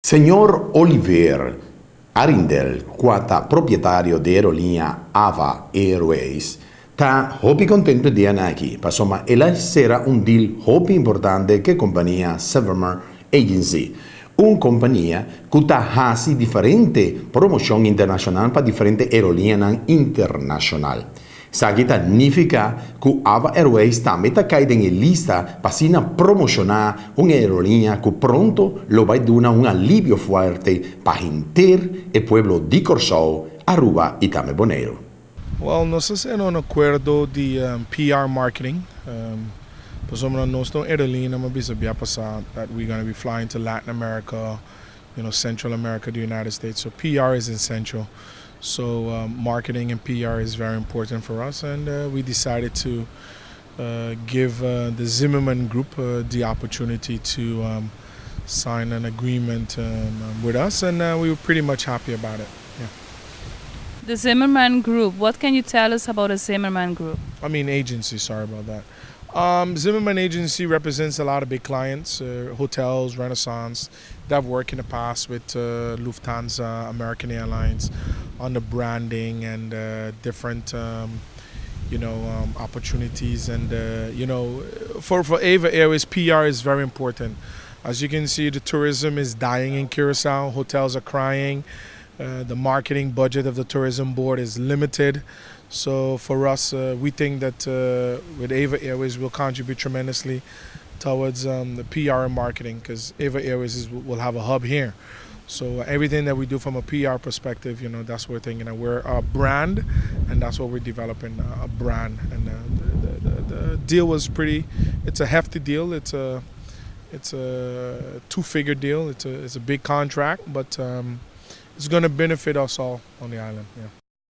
Señor Oliver Arrindell, ku ta propietario di aerolínea Ava Airways, ta hopi kontentu e dia aki, pasobra el a sera un deal hopi importante ku e kompania Severmer Agency, un kompania ku ta hasi diferente promoshon internashonal pa diferente aerolínea internashonal. Esaki ta nifiká ku Ava Airways tambe ta kai den lista pa asina promoshoná un aerolínea ku pronto lo bai duna un alivio fuerte pa henter e pueblo di Kòrsou, Aruba i tambe Boneiru. Well, nos a sera un akuerdo di PR marketing. Pasobra nos no aerolínea, m'a bisa biaha pasá that we're going to be flying to Latin America, Central America, the United States. So PR is essential. So marketing and PR is very important for us, and we decided to give the Zimmerman Group the opportunity to sign an agreement with us, and we were pretty much happy about it. Yeah. The Zimmerman Group. What can you tell us about the Zimmerman Group? I mean agency. Sorry about that. Zimmerman Agency represents a lot of big clients, hotels, Renaissance, that have worked in the past with Lufthansa, American Airlines, on the branding and different opportunities. And for Ava Airways, PR is very important. As you can see, the tourism is dying in Curacao. Hotels are crying. The marketing budget of the tourism board is limited. So for us, we think that with Ava Airways, we'll contribute tremendously towards the PR and marketing because Ava Airways will have a hub here. So everything that we do from a PR perspective, that's what we're thinking. That we're a brand, and that's what we're developing, a brand. And the deal was pretty. It's a hefty deal. It's a two-figure deal. It's a big contract, but it's going to benefit us all on the island. Yeah.